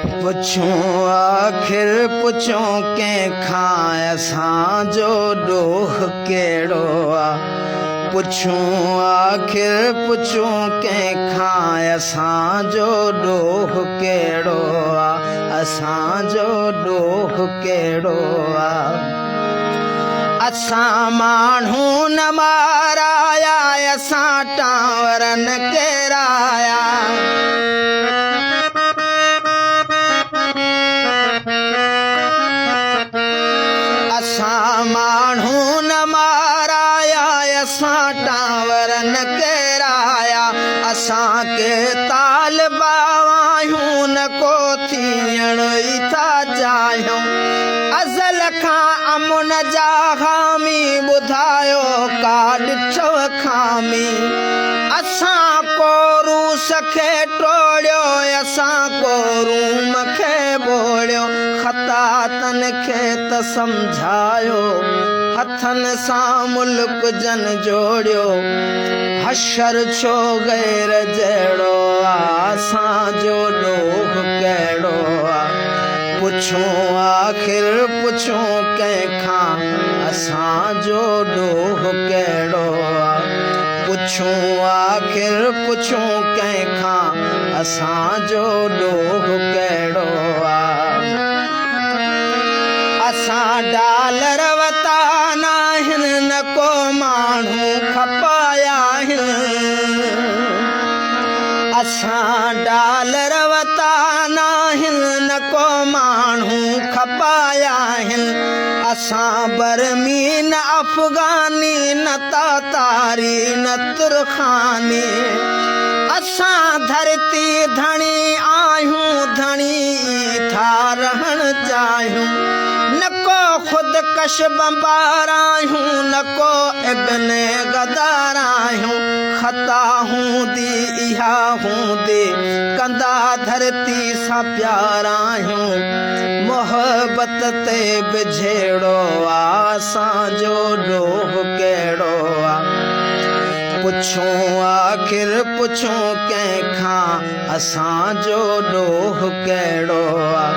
پڇون آخر پڇون ڪنهن کان اسان جو ڏوهه ڪهڙو آ پڇون آخر پڇون ڪنهن کان اسان جو ڏوهه ڪهڙو آ اسان جو ڏوهه ڪهڙو آ اسان ماڻهو نه مارايا اسان ٽانور نه ڪيرايا. اسان ماڻهو نه مارايا اسان ٽانور نه ڪيرايا اسان ڪي طالبا آهيون نه ڪو ٿيڻ ئي ٿا چاهيون ازل کان امن جا حامي ٻڌايو ڪا ڏٺو خامي اسان ڪو روس کي ٽوڙيو اسان ڪو روم کي ٻوڙيو خطا تن کي ته سمجهايو هٿن سان ملڪ جن جوڙيو حشر ڇو غير جهڙو آ اسان جو ڏوهه ڪهڙو آ پڇون آخر پڇون ڪنهن کان اسان جو ڏوهه ڪهڙو آ پڇون آخر پڇون ڪنهن کان اسان جو ڏوهه ڪهڙو آ اسان ڊالر وتا ناهن نه ڪو ماڻهو کپايا آهن اسان ڊالر وتا ناهن نه ڪو ماڻهو کپايا آهن اسان برمي نه افغاني نه تاتاري نه ترخاني اسان ڌرتي ڌڻي آهيون ڌڻي ئي ٿا رهڻ چاهيون نه ڪو خودڪش بمبار آهيون نه ڪو ابن غدار آهيون خطا هوندي اها هوندي ڪندا ڌرتي سان پيار آهيون محبت تي به جهيڙو آ اسان جو ڏوهه ڪهڙو آ پڇون آخر پڇون ڪنهن کان اسان جو ڏوهه ڪهڙو آ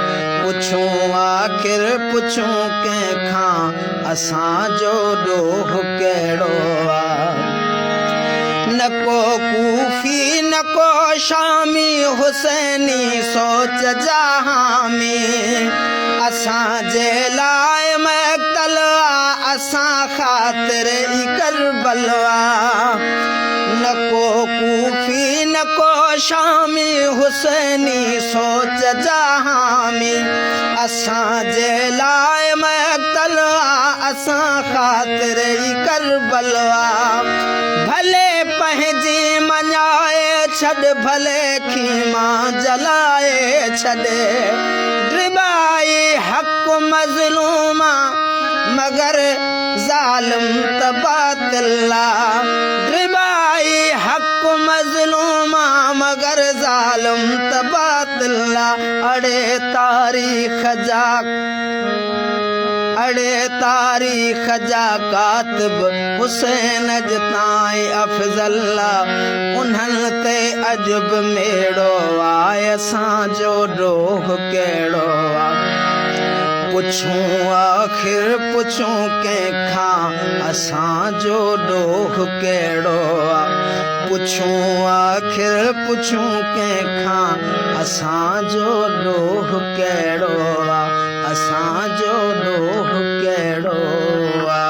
پڇون آخر پڇون ڪنهن کان اسان جو ڏوهه ڪهڙو آ نه ڪو ڪوفي نه ڪو شامي حسيني سوچ جا حامي اسان جي لاء مقتل آ اسان خاطر ئي ڪربل آ نه ڪو ڪوفي نه ڪو شامي حسيني سوچ جا حامي اسان جي لاء مقتل آ اسان خاطر ئي ڪربل آ ڀلي پنهنجي مڃائي ڇڏ ڀلي خيما جلائي ڇڏ ڊٻائي حق مظلوم آ مگر ظالم ته باطل آ ڊٻائي حق مظلوم آ مگر ظالم ته باطل آ اڙي تاريخ جا اڙي تاريخ جا ڪاتب حسين اڄ تائين افضل آ انهن تي اڄ به ميڙو آ اسان جو ڏوهه ڪهڙو آ پڇون آخر پڇون ڪنهن کان اسان جو ڏوهه ڪهڙو آ پڇون آخر پڇون ڪنهن کان اسان جو ڏوهه ڪهڙو آ اسان جو ڏوهه ڪهڙو آ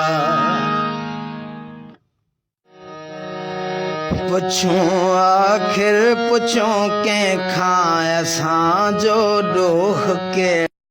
پڇون آخر پڇون ڪنهن کان اسان جو ڏوهه ڪهڙو.